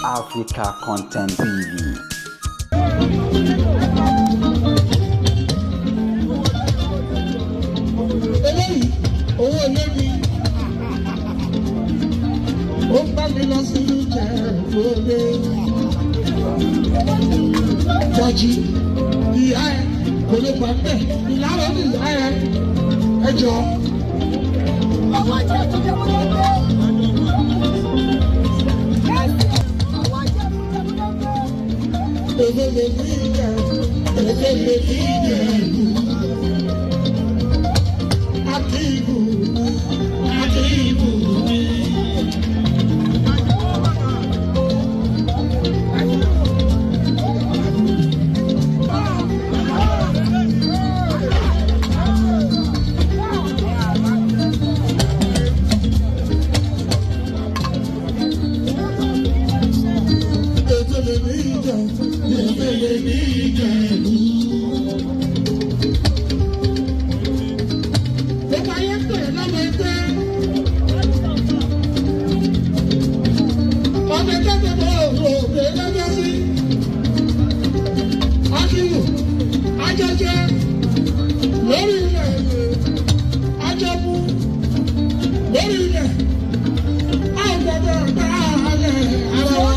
Africa Content TV. Eléyìí owó olómi ó ń bá mi lọ sí ìjẹ òde jọjí. Ìyá ẹ kò lè gbà bẹ́ẹ̀, ìlànà ní ìyá ẹ ẹ jọ. Àwọn ajẹ́kùjẹ́kùjẹ́. Àwọn ajẹ́kùjẹ́kùjẹ́. Èdè lè ní ìjẹ, èdè lè ní ìjẹ ìlú. Akíìbù, akíìbù mi. Èdè lè ní ìjẹ, èdè lè ní ìjẹ ìlú. Gbogbo ayé ń pè lọ́mọ ẹgbẹ́. Ọmọ ẹgbẹ́ gbogbo òkè lọ́jọ́ sí. Akíwù, ajẹjẹ, lórí ilẹ̀, ajẹmú, lórí ilẹ̀. A ò gbọdọ̀ gbá alẹ̀ ara wa.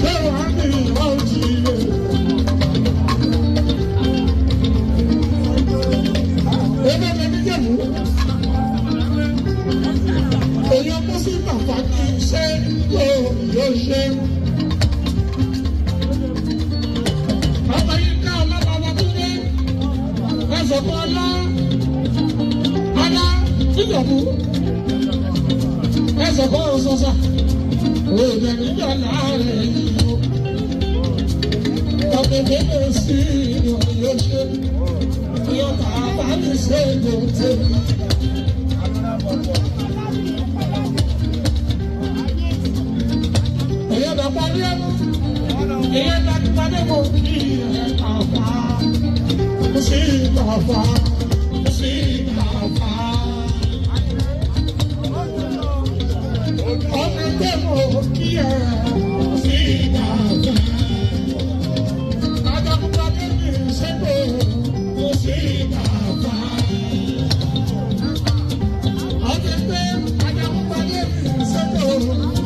Bẹ́ẹ̀ wá ní ìwà òjì ilé. Èmi ẹ̀mí jẹ̀mú. Èèyàn kó sí bàbá ní iṣẹ́ yóò ṣe. Bàbá yìí ká ọlá bàbá tó dé. Ẹ sọ fún ọlá. Ọlá níjọ̀bú. Ẹ sọ fún ọ̀sọ̀sà. Òòlù níjọ̀ láàrin yìí o. Ọ̀gẹ̀dẹ̀ lè sí ìyọ̀ yóò ṣe. Ìyọ̀ bàbá mi ṣe é gbòǹtẹ̀. Èyí bá parí ẹnu, èyí bá parí mo kí ẹ kàfá, mo sì kàfá, mo sì kàfá. Ọmọ ẹgbẹ́ mo kí ẹ, mo sì kàfá. Ajagunpadé mi ṣépè, mo sì kàfá. Ọmọ ẹgbẹ́ ajagunpadé mi ṣépè,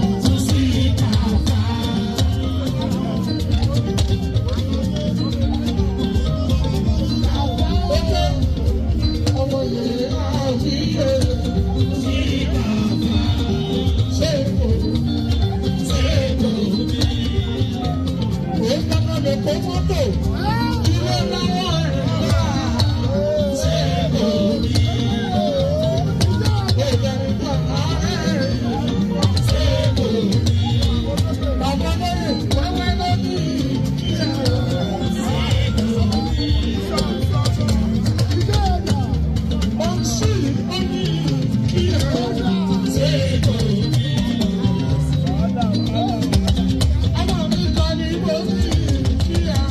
mo sì kàfá. Ọmọ yẹn á fi yẹ sí bàbá ṣé kò ṣé kò ní. Ó gbọ́dọ̀ lè kó mọ́tò ilé lọ́wọ́ ẹ̀ wá ṣé kò ní. Ó bẹ̀rẹ̀ bàbá rẹ̀ ṣé kò ní. Bàbá lóye wẹ́wẹ́ lónìí kí ẹ ṣé kò ní. Ọ̀sì omi kí ẹ ṣe kò ní. Ọmọ mi kan ní mo ní kí ẹ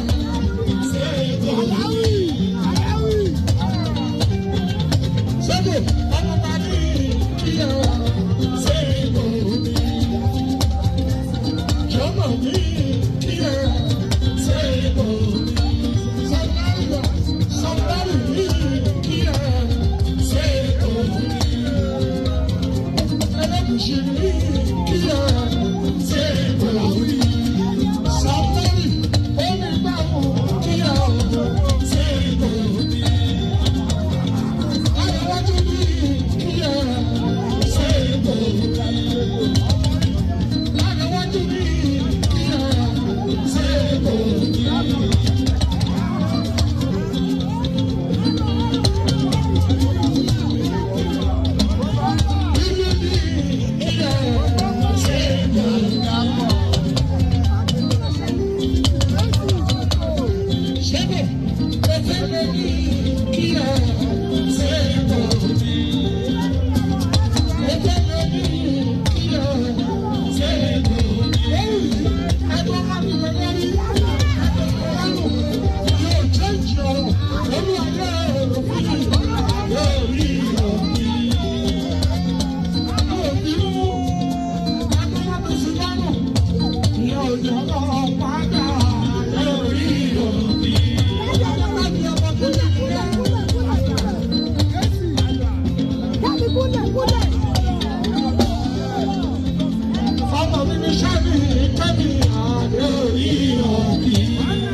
Èmi sẹ́mi kẹ́mi àdé orí ọ̀kì.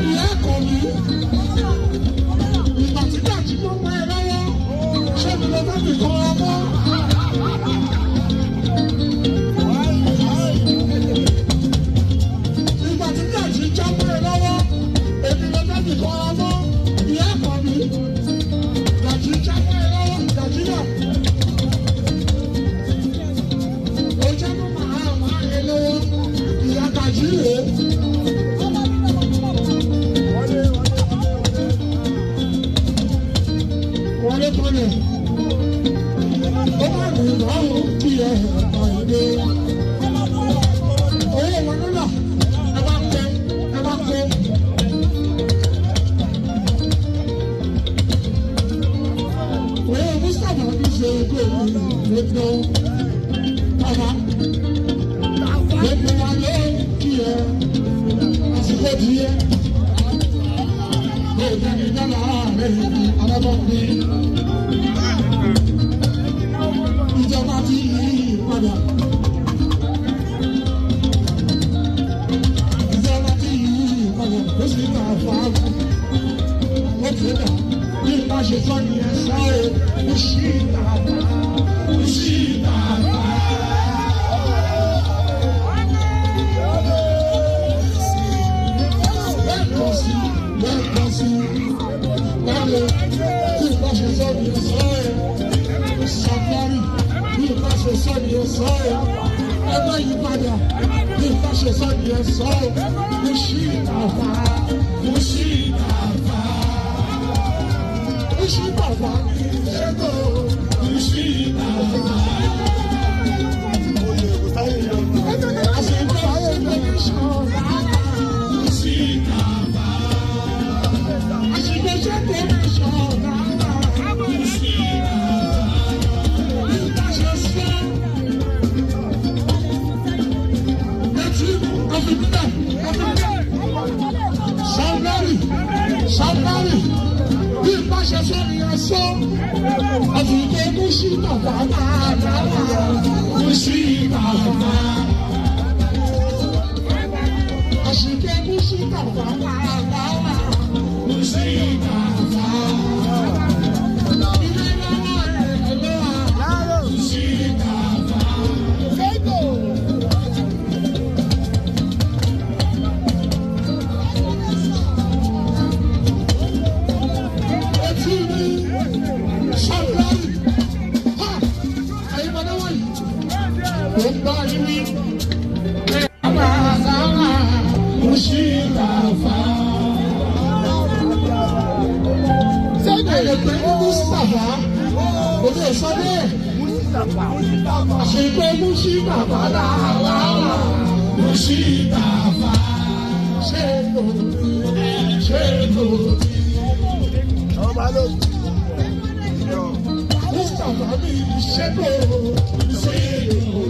Ìyá kò ní. Ìgbà tí dàjí ló mọ ẹ lọ́wọ́, ṣé mi lọ fẹ́ fi kọ́ ọmọ? Ìgbà tí dàjí já mọ́ ẹ lọ́wọ́, èmi lọ fẹ́ fi kọ́ ọmọ. Ìyá kò ní. Dàjí já mọ́ ẹ lọ́wọ́, dàjí náà. Ó jẹ́ mọ́ màá máa yẹ lọ́wọ́, ìyá dàjí rèé. Wọlé kọ́lẹ̀. Ó má ní ìbáwò kí ẹ àìdè. Owó wọn nílò, ẹ bá kó, ẹ bá kó. Owó Mustapha fi ṣe gómìnà lọ́dọ̀. Bàbá, gbogbo wa ló kí ẹ, àsìkò díẹ̀. Bẹ́ẹ̀ ni dọ́là rẹ̀ alábọ̀pin. Ìjọba ti yí padà. Ìjọba ti yí padà. Ó sì ta fàáfù. Ó ti dà. Bí bá ṣe sọ ni ẹ sọ o. Ó ṣì ta fà. Ó ṣì ta fà. Lẹ́ẹ̀kan sí, lẹ́ẹ̀kan sí. Láre, bí bá ṣe sọ ni ẹ sọ o. Sàfárì, bí bá ṣe sọ ni ẹ sọ o. Ẹ má yí padà, bí bá ṣe sọ ni ẹ sọ o. Ó ṣì ta fà. Ó ṣì ta fà. Ó ṣì ta fà. Ṣẹ́gun, ó ṣì ta fà. Àṣìkò ṣe ní ṣọ̀rọ̀. Ó ṣì ta fà. Àṣìkò ṣe ní ṣọ̀rọ̀. Ó ṣì ta fà. Bí bá ṣe sọ. Sàmárì, Sàmárì, bí bá ṣe sọ ni ẹ sọ, àtúntò mú sí bàbá máa dára, mú sí bàbá. Àṣìkò mú sí bàbá máa dára, mú sí bàbá. Ilé lọ́wọ́ ẹ̀ lọ́wọ́, mú sí bàbá. Etí mi, Sàmárì, ha, ẹ̀yin bàbá wọ̀nyí, ó ń bá yín wí. Mustapha, òde sọ bẹ́ẹ̀. Àṣìkò Mustapha làwà. Mustapha, ṣé kò ṣé kò. Mustapha mi ṣé kò ṣé kò.